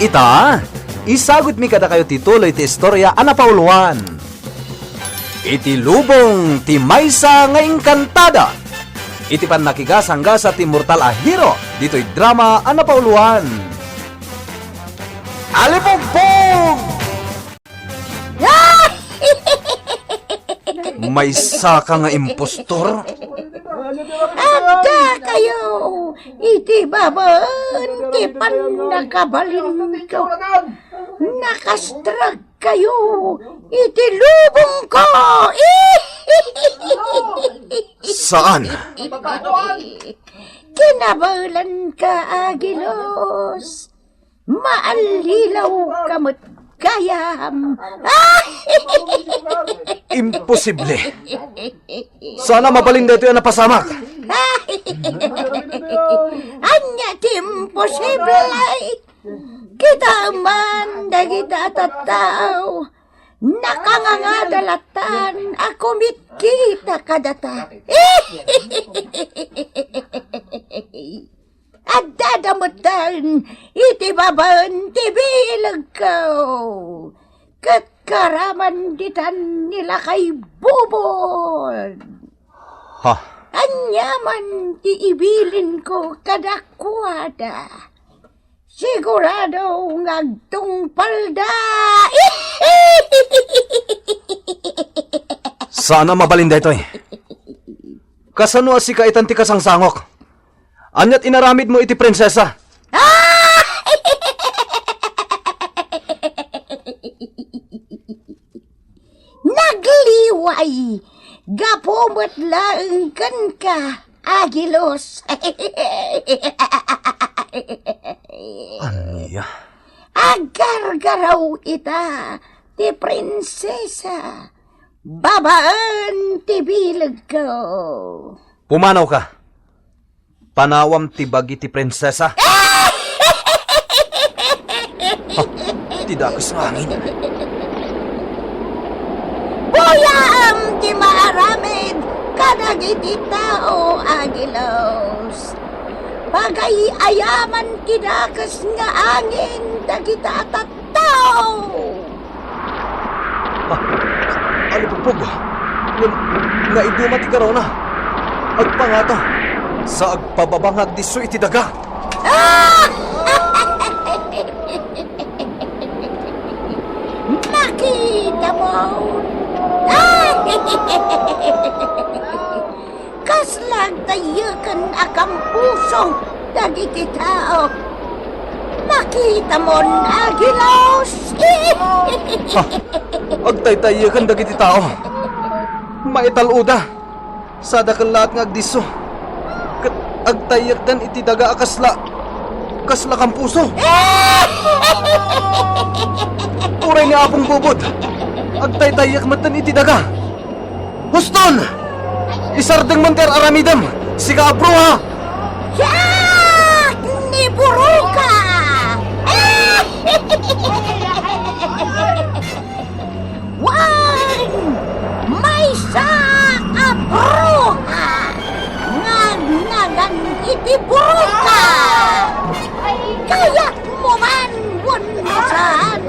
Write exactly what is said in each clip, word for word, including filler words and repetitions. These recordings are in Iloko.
Ita, isagutmi kadakayo ti tuloy ti istorya a napauluan. Iti lubong ti maysa nga engkantada. Iti pannakigasangasa ti mortal a hero ditoy drama a napauluan. Alipugpog! Maysaka nga impostor? Adda kayo iti babaen ti pannakabalinko. Nakastrag kayo iti lubongko. Saan? Kinabaelanka, Agilos. Maallilaw ka met gayam. Imposible. Saan a mabalin daytoy a napasamak? Ania ti imposible? Kitaem man dagita a tattao. Nakangangada latan a kumitkita kadata. Addada metten iti babaen ti bilegko, ket karaman ditan ni Lakay Bubod. Ha? Ania man ti ibilinko kadakuada? Sigurado nga agtungpalda. Saan a mabalin daytoy? Kasano a sika itan ti kasangsangok? Aniat inaramidmo iti prinsesa? Nagliway gapu met laeng kenka, Agilos. Ania? Aggargaraw ita ti prinsesa, babaen ti bilegko. Pumanawka. Panawam ti bagi ti prinsesa. Ha, ti dakes nga angin. Buyaem ti maaramid kadagiti tao, Agilos. Pagay-ayaman ti dakes nga angin dagita a tao. Ah, alipugpog. Ngem, naiduma ti garona. Agpangata. Sa agpababa nga agdisso iti daga. Ah! Makita mo. Ah! Kasla agtayyeken a kampuso dagiti tao. Makitamon, Agilos! Ha? Agtaytayyeken dagiti tao. Maital-oda. Sadaken laat nga agdisso. Ket agtayyekdan iti daga a kasla, kasla kampuso. Uray ni Apong Bubod, agtaytayyek metten iti daga. Huston! Isardengmon ti ar-aramidem, sika a bruha! Siak ni Buruka! Wen, maysa a bruha nga agnagan iti Buruka! Kayatmo man wenno saan,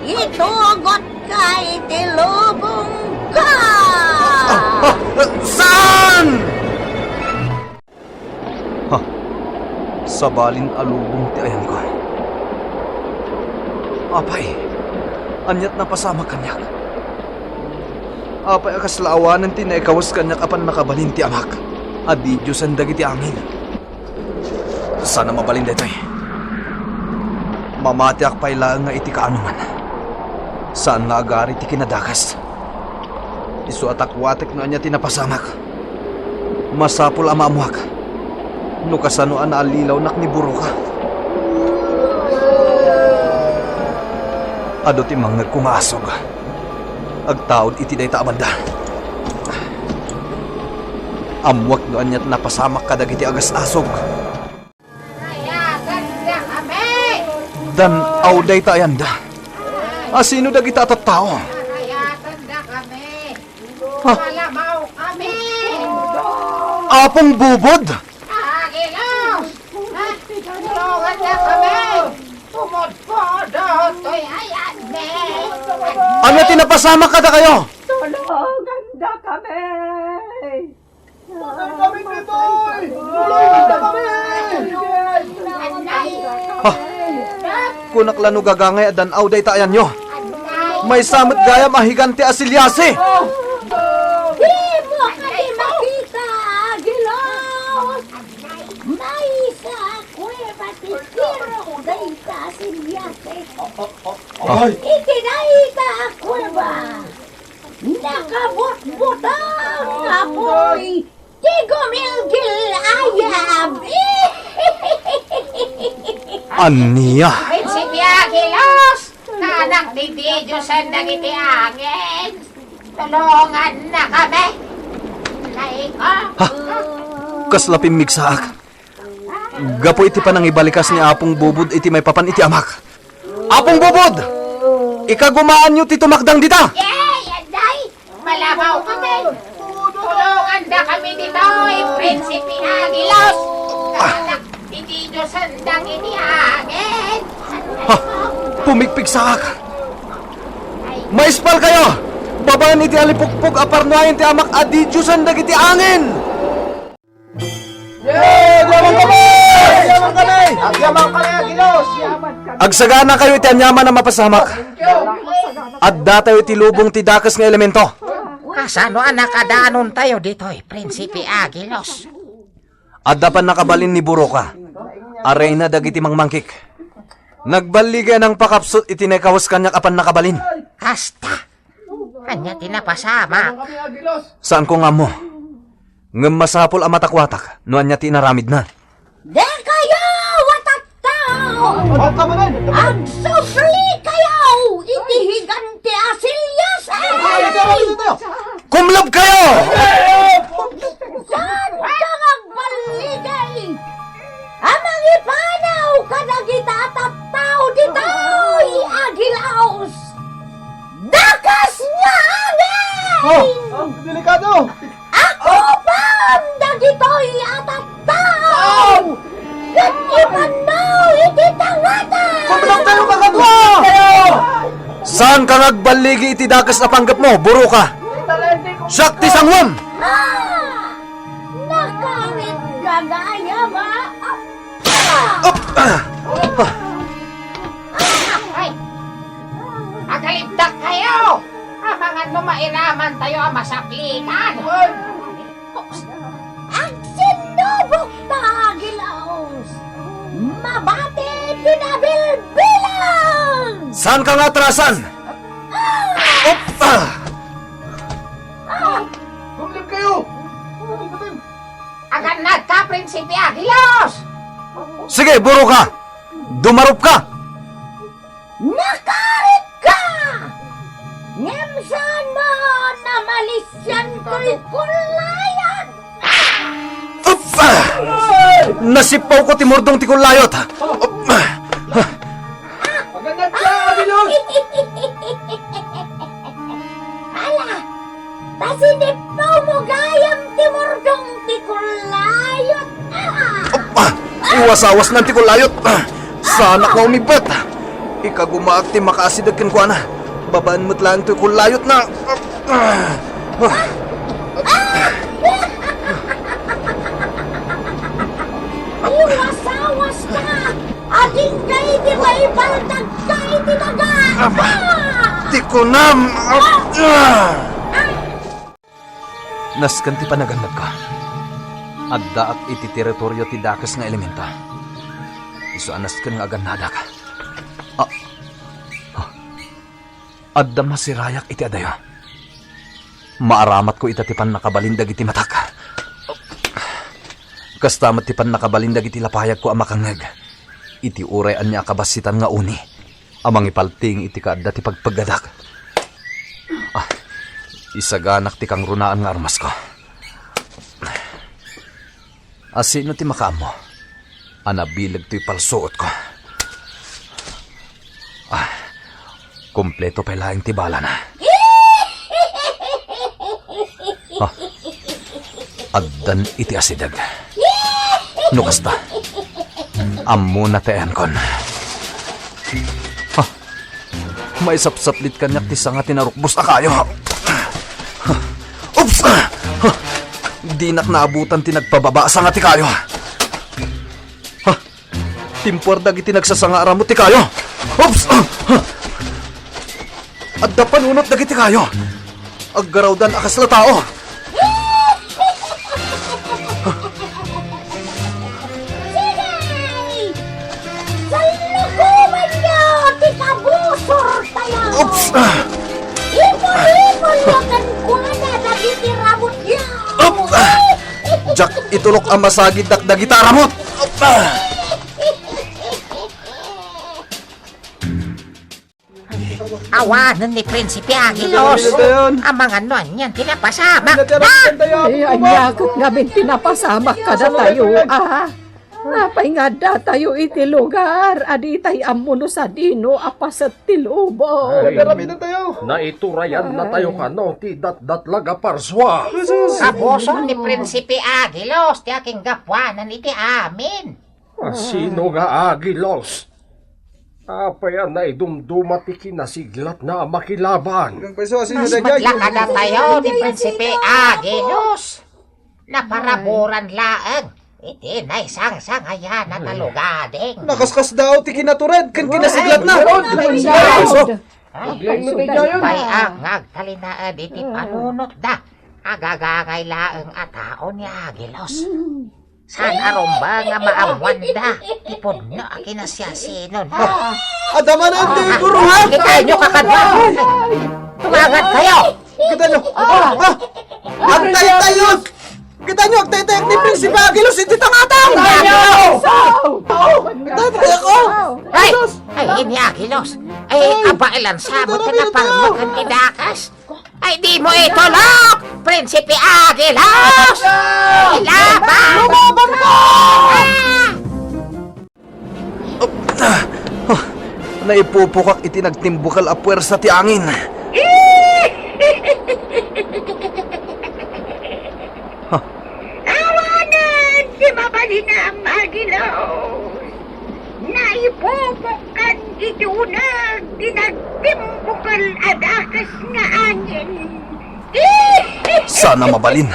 itugotka iti lubongko! Ah, ah, ah, saan? Ha, sabalin a lubong ti ayanko. Apay, aniat napasamak kaniak? Apay a kasla awanen ti naikawes kaniak a pannakabalin ti amak a didiosen dagiti angin? Saan a mabalin daytoy. Mamatiak pay laeng nga iti kaanoman. Saan nga agari ti kinadakas. Isu a takwatek no ania ti napasamak. Masapul a maammoak no kasano a naallilawnak ni Buruka. Adu ti mangngegko nga asog. Agtaud iti dayta a banda. Ammoak no aniat napasamak kadagiti agas-asog. Dan-aw dayta a yanda. A sino dagita a tattao? Ha? Apong Bubod? Agilos! Tulungan niya kami! Ania ti napasamak kadakayo? Tulongandakami! Tulongandakami! Ha? Kunak la no gagangay a dan-aw dayta ayanyo. Maysa met gayam a higante a selyasi. Dimo kadi makita, Aguilos! Maysa a kuweba ti tirok dayta a selyasi. Ay! Iti dayta a kuweba, nakabutbutang nga apuy ti gumilgil ayab. Ania? Prinsipe Aguilos, naanak ti didiosen dagiti angin. Tulongannakami. Nay ko. Ha? Kasla pimmigsaak. Gapu iti panangibalikas ni Apong Bubod iti maipapan iti amak. Apong Bubod! Ikagumaanyo ti tumakdang dita! Yay! Anday! Malabawkami! Tulongandakami ditoy, Prinsipe Aguilos! Anak ti didiosen dagiti angin! Ha! Pumigpigsaak! Maispalkayo! Babaen iti alipukpok a parnuayen ti amak a didiosen dagiti angin! Yay! Agyaman kami! Agyaman kami! Agyaman kami, Aguilos! Agsaganakayo iti aniaman a mapasamak. Addatayo iti lubong ti dakes nga elemento. Kasano a nakadanontayo ditoy, Prinsipe Aguilos? Adda pannakabalin ni Buruka a reyna dagiti mangmangkik. Nagballigay a nangpakapsut iti naikawes kaniak a pannakabalin. Kasta! Ania ti napasamak? Saanko nga ammo. Ngem masapul a matakuatak no ania ti inaramidna. Dakayo a tattao! Agsublikayo iti higante a selyasi! Kumlebkayo! Saanka nga agballigay a mangipanaw kadagita a tattao ditoy, Aguilos! Dakes nga angin! Oh, delikado! Akupam dagitoy a tattao! Ket ipanmo iti tangata! Kumlebkayo, kakadua! Saanka nga agballigi iti dakes a panggepmo, Buruka! Siak ti sanguem! Ah! Nakarit ka gayam, ah! Ay! Agalibdakkayo! Amangan no mairamantayo a masaklitan! Agsinnubokta, Aguilos! Mabati ti nabilbilang! Saanka nga atrasan? Ah! Op! Ah! Ah! Kumlebkayo! Agannadka, Prinsipe Aguilos! Sige, Buruka! Dumarupka! Nakaritka! Ngem saan mo namalisian toy kullayot? Up! Nasippawko ti murdong ti kullayot. Up! Agannadka, Aguilos! Ala, ta sinippaw mo gayam ti murdong ti kullayot. Ah! Ah! Iwas-awasnan ti kullayot. Ah! Saanak nga umibbet. Ikagumaak ti makaasideg kenkuana. Babaen met laeng toy kullayotna. Ah! Ah! Iwas-awasna! Agingga iti maipaldagka iti daga! Aba! Ah! Ti kunam! Ah! Nasken ti panagannadko. Addaak iti teritorio ti dakes nga elemento. Isu a nasken nga agannadak. Ah! Ah! Adda masirayak iti adayo. Maaramatko ita ti pannakabalin dagiti matak. Kasta met ti pannakabalin dagiti lapayagko a makangngeg iti uray ania a kabassitan nga uni a mangipalting iti kaadda ti pagpeggadak. Ah, isaganak ti kangrunaan nga armasko. A sino ti makaammo a nabileg toy palsuotko? Ah, kompleto pay laeng ti balana. Ah, addan iti asideg. No kasta, ammona ti ayankon. Ah, Maisapsaplit kaniak ti sanga ti narukbos a kayo. Oops! Dinak naabutan ti nagpababa a sanga ti kayo. Ha? Timpuar dagiti nagsasanga a ramut ti kayo. Oops! Adda panunot dagiti kayo. Aggarawdan a kasla tao. Sige! Sallukobanyo ti kabusortayo! Oops! Ipul-ipulyo kenkuana dagiti ramutyo! Oops! Diak itulok a masagiddak dagita a ramut! Oops! Awanen ni Prinsipe Agilos. Ano yan? Amangan no anian ti napasamak. Ano yan? Ay, ania ket ngamin ti napasamak kadatayo, a? Apay nga addatayo iti lugar a ditay ammo no sadino a paset ti lubong? Ay, naiturayan natayo kano ti datdatlag a parsua. Abuson ni Prinsipe Agilos ti akinggapuanan iti amin. A, sino nga Agilos? Apay a naidumduma ti kinasiglatna a makilaban? Mas met la kadatayo ni Prinsipe Agilos. Naparaburan laeng iti naisangsangayan a talugading. Nakaskasdaaw ti kinatured ken kinasiglatna. Ay, ay, ay, ay, nga agtalinaed iti panunotda. Agagangay laeng a tao ni Agilos. Saan a rumbeng a maammoanda ti pudno a kinasiasinona. Adda manen ti guru, ha? Kitaenyo, kakadua. Tumangan kayo. Kitaenyo. Ha? Agtaytayo. Kitaenyo, agtaytayo ni Prinsipe Agilos iti tangatang. Agtaytayo. Ay, ay, ni Agilos. Ay, abailan sabot na parmakan ti dakas. Ay, dimo itulok, Prinsipe Agilos! Ilaban! Lumaban ka! Ah! Ah! Ah! Naipupukak iti nagtimbukal a puwersa ti angin. Ha? Awanen ti mabalinam, Agilos! Naipupukkan iti uneg ti nagtimbukal a dakes nga angin. Sana mabalin.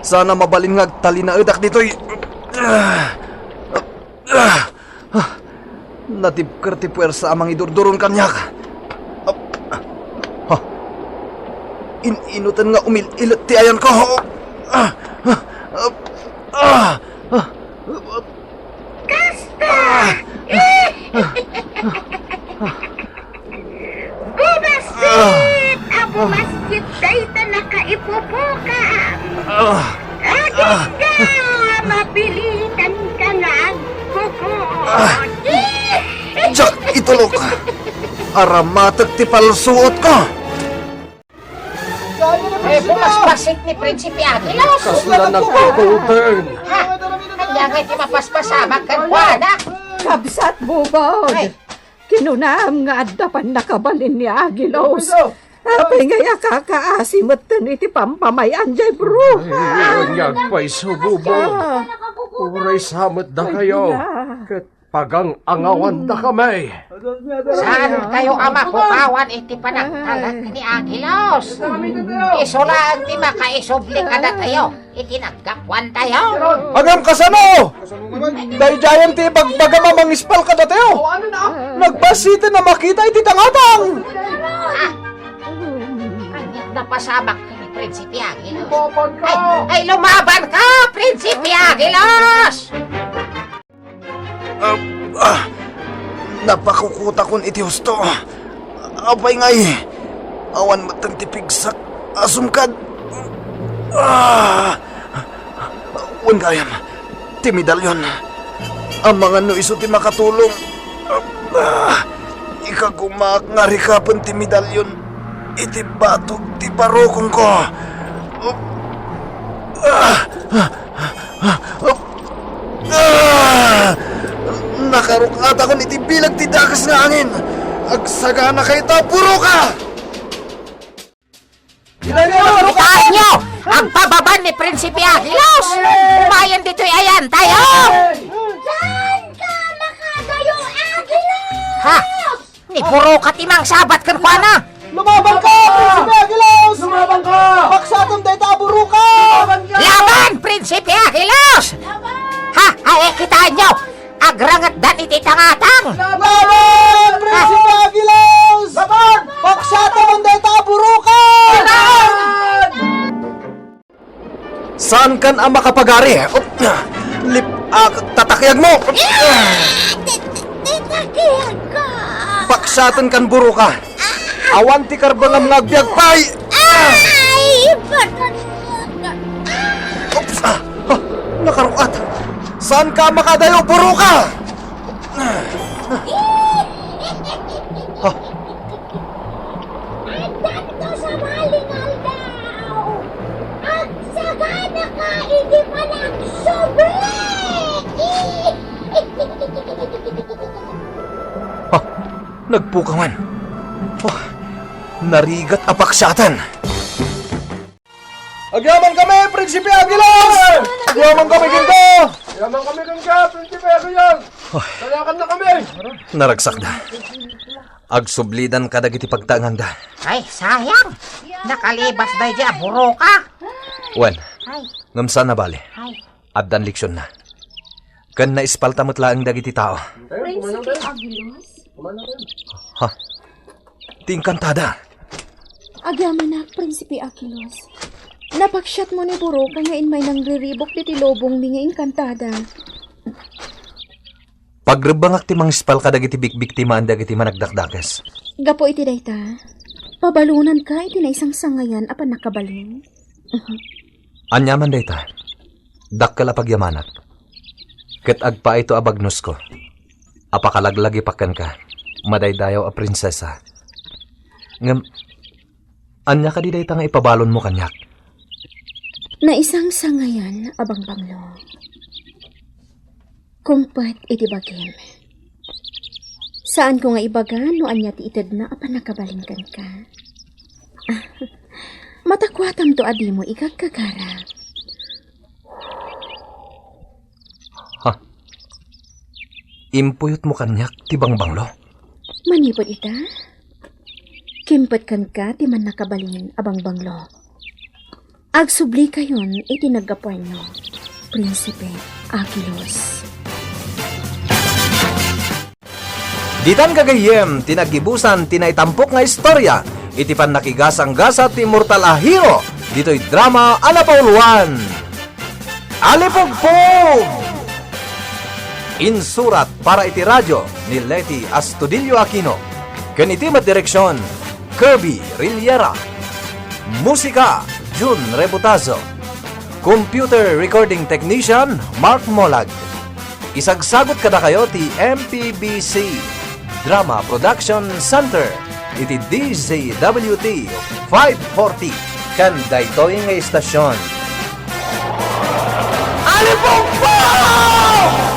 Sana mabalin nga agtalinaedak ditoy. Ah! Ah! Natibker ti puwersa a mangidurduron kaniak. Ah! In-inutan nga umil-ilet ti ayanko. Ah! Ah! Ah! Ah! Kasta! Bumassit a bumassit dayta nakaipupukam! Agingga, mapilitanka nga agkukuot! Diak itulok! Aramatek ti palsuotko! Eh, bumaspasit ni Prinsipe Agilos. Kasla nagpaputeng. Ha? Ania ngay ti mapaspasamak kenkuana? Kabsat, Bubod. Ay. Kinunam nga adda pannakabalin ni Agilos. Apay ngay a kakaasi metten iti pampamay-an jay bruha. Ay, ania pay, Bubod. Ah. Uray sa met dakayo. Ket pagang-angawandakami. Saan kayo a mapukawan iti panagtalek ni Agilos? Isu laeng ti makaisubli kadatayo iti naggapuantayo. Ngem kasano? Daydiayen ti ibagbagam a mangispal kadatayo. Nagbasiten a makita iti tangatang. Ah, aniat napasamak ni Prinsipe Agilos. Ay, ay, lumaban ka, Prinsipe Agilos! Ah, ah, napakukutakon iti husto. Apay ngay, awan metten ti pigsak a sumkad. Ah, wen gayam, ti medalyon. Amangan no isu ti makatulong. Ah, ikagumaak nga rikapen ti medalyon iti batog ti barukongko. Ah, ah, ah, Ah! Nakaruk-atakon iti bileg ti dakes nga angin. Agsagana kayta, buroka! Kitaenyo, agpababan ni Prinsipe Agilos! Umayen ditoy ayantayo! Saan ka makadayo, Agilos? Ha? Ni Buroka ti mangsabat kenkuana. Lumaban ka, Prinsipe Aguilos! Lumaban ka! Paksatem dayta a buroka! Lumaban ka! Laban, Prinsipe Aguilos! Ha? Ay, kitaenyo! Agrangetdan iti tangatang! Laban, Prinsipe Aguilos! Laban! Paksatem dayta a buroka! Laban! Saankan a makapagari. Op, lip-, ah, tatakiag mo. Titakiag ka. Paksaten kan buroka. Awan ti karbengam nga agbiag pay. Ay, patayan ka. Oops, ah, ah, nakaruat. Saanka a makadayo, buroka? Ah. Addanto sa malingaldaw! Agsagana ka iti panagsubli! Ha? Nagpukawan. Oh, narigat a paksaten. Agyaman kami, Prinsipe Aguilas! Agyaman kami, Ginto! Agyaman kami, Ginto, Prinsipe Aguilas! Ay. Talakan na kami! Naragsakda. Agsublidan kadagiti pagtaenganda. Ay, sayang! Nakalibas daydi a buroka! Wen, ay, ngem saan a bale. Ay. Addan leksionna. Ken naispalta met laeng dagiti tao. Prinsipe Aguilas? Ha? Ti engkantada. Agyamanak, Prinsipe Aquilos. Napaksiatmo ni Buroka nga immay nangriribuk diti lubongmi nga engkantada. Pagrebbengak ti mangispal kadagiti bikbiktimaan dagiti managdakdakes. Gapu iti dayta, pabalonanka iti naisangsangayan a pannakabalin. Ania man dayta, dakkel a pagyamanak, ket agpaayto a bagnosko a pakalaglagipak kenka, madaydayaw a prinsesa. Ngem, ania kadi dayta nga ipabalonmo kaniak? Naisangsangayan a bangbanglo. Kumpet iti bagim. Saanko nga ibaga no ania ti itedna a pannakabalin kenka. Ah, matakuatamto a dimo igaggagarap. Ha? Impuyotmo kaniak ti bangbanglo? Manipud ita, kimpet kenka ti mannakabalin a bangbanglo. Agsublikayon iti naggapuanyo, Prinsipe Aquilos. Ditan gagayyem ti naggibusan ti naitampok nga istorya iti pannakigasanggasat ti immortal a hero ditoy drama a napauluan, Alipugpug! Insurat para iti radio ni Leti Astudillo Aquino, ken iti met direksion, Kirby Rillera. Musika, Jun Rebutazo. Computer Recording Technician, Mark Molag. Isagsagut kadakayo ti M P B C Drama Production Center iti D Z W T five forty ken daytoy nga istasion. Alipugpug!